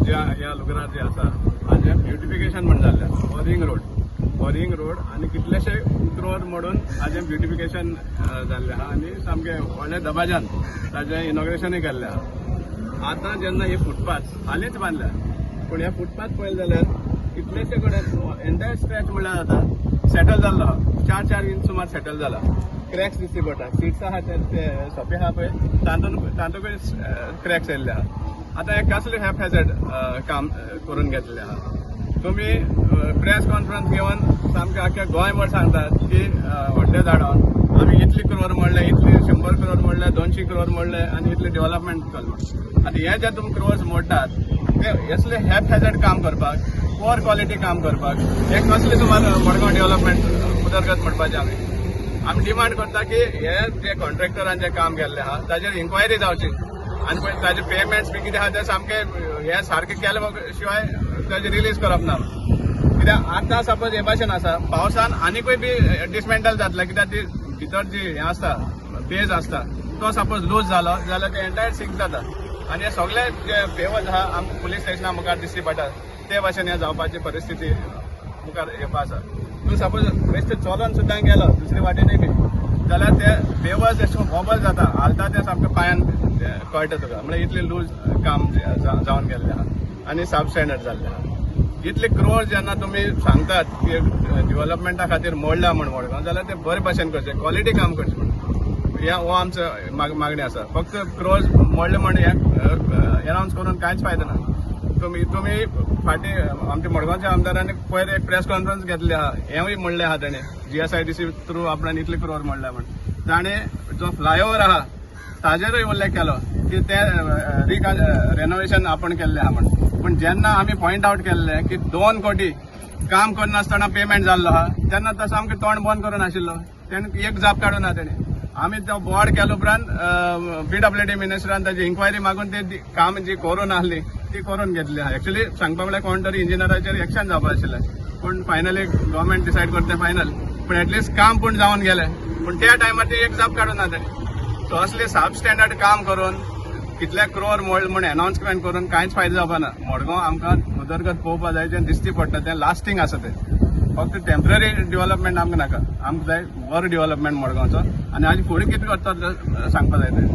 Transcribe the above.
ज्या ह्या लुगरार जे आसा हाजें ब्युटिफिकेशन म्हण जाल्लें आसा. हो रिंग रोड, हो रिंग रोड आनी कितलेशे क्रोर मोडून हाजें ब्युटिफिकेशन जाल्लें आहा आनी सामकें व्हडल्या दबाज्यान ताजें इनॉग्रेशनूय केल्लें आहा. आतां जेन्ना हे फुटपाथ हालींच बांदल्या, पूण हे फुटपाथ पळयले जाल्यार कितलेशे कडेन एंटायर स्ट्रेच म्हणल्यार जाता सेटल जाल्लो आहा. 4-4 इंच सुमार सेटल जाला, क्रॅक्स दिसती पडटा. सिट्स आहा ते सोंपे आहा पळय, तातूंत तातूंतय क्रॅक्स येयल्ले आहा. आतां हे कसले हॅपहॅजर्ड काम करून घेतलें आहा. तुमी प्रेस कॉन्फरन्स घेवन सामकें आख्या गोंयभर सांगतात की व्हडले झाडान आमी इतली क्रोर मोडले, इतली 100 क्रोर मोडले, 200 क्रोर मोडले आनी इतले डेव्हलपमेंट केलें म्हूण. आतां हे जे तुमी क्रोर्स मोडटात ते असले हॅपहॅजर्ड काम करपाक, पुअर क्वॉलिटी काम करपाक, हे कसले सुमार मडगांव डेव्हलपमेंट उदरगत म्हणपाचें? आमी डिमांड करता की हे जे कॉन्ट्रॅक्टरान जे काम केल्लें आहा ताजेर इन्क्वायरी जावची आनी पळय ताजे पेमेंट्स बी कितें आहा ते सामके हे सारके केले शिवाय ताजे रिलीज करप ना. कित्याक आतां सपोज हे भाशेन आसा, पावसान आनिकूय बी डिसमेंटल जातलें. कित्याक ती भितर जी हें आसता, बेज आसता, तो सपोज लूज जालो जाल्यार ते एंटायर सिंक जाता आनी हे सगळे जे पेवर्स आहा आमकां पुलीस स्टेशना मुखार दिश्टी पडटा ते भाशेन हें जावपाची परिस्थिती मुखार येवपा आसा. तूं सपोज बेश्टे चलोन सुद्दां गेलो दुसरे वाटेनूय बी जाल्यार ते पेवर्स अशें वॉबल जाता, हालता, ते सामकें पांयान कळटा तुका. म्हणल्यार इतलें लूज काम जावन गेल्लें आहा आनी सब स्टँडर्ड जाल्लें आहा. इतले क्रोर जेन्ना तुमी सांगतात की डेव्हलपमेंटा खातीर मोडल्या म्हण मडगांव, जाल्यार ते बरे भाशेन करचें, क्वॉलिटी काम करचें म्हण ह्या हो आमचो मागणी आसा. फक्त क्रोर्स मोडले म्हण हें एनावन्स करून कांयच फायदो ना. तुमी फाटीं आमच्या मडगांवच्या आमदारांनी पयर एक प्रेस कॉन्फरन्स घेतली आहा, हेंवूय म्हणलें आहा तेणें जीएसआयडीसी थ्रू आपणान इतले क्रोर मोडल्या म्हण. ताणें जो फ्लायओवर आहा ताजेरूय उल्लेख केलो की ते रेनोवेशन आपण केल्लें आहा म्हण. पूण जेन्ना आमी पॉयंट आवट केल्लें की 2 कोटी काम करनासतना पेमेंट जाल्लो आहा, तेन्ना तो सामकें तोंड बंद करून आशिल्लो. तेणें एक जाप काडूं ना तेणें. आमी तो बोर्ड केल्या उपरांत पीडब्ल्यूडी मिनिस्टरान ताजी इन्क्वायरी मागून ते काम जी करून आहली ती करून घेतली आहा. एक्चुली सांगपा म्हळ्यार कोण तरी इंजिनियराचेर एक्शन जावपा आशिल्लें, पूण फायनली गव्हर्मेंट डिसायड करता फायनल. पूण एटलिस्ट काम पूण जावन गेलें, पूण त्या टायमार ती एक जाप काडूं ना तेणें. सो असले सब स्टँडर्ड काम करून कितले क्रोर मोड म्हूण अनाउन्समेंट करून कांयच फायदो जावपा ना. मडगांव आमकां उदरगत पळोवपा जाय, जें दिश्टी पडटा तें लास्टींग आसा. तें फक्त टेम्पररी डेव्हलपमेंट आमकां नाका, आमकां जाय बरो डेव्हलपमेंट मडगांवचो आनी हाजे फुडें कितें करता तें सांगपा जाय तें.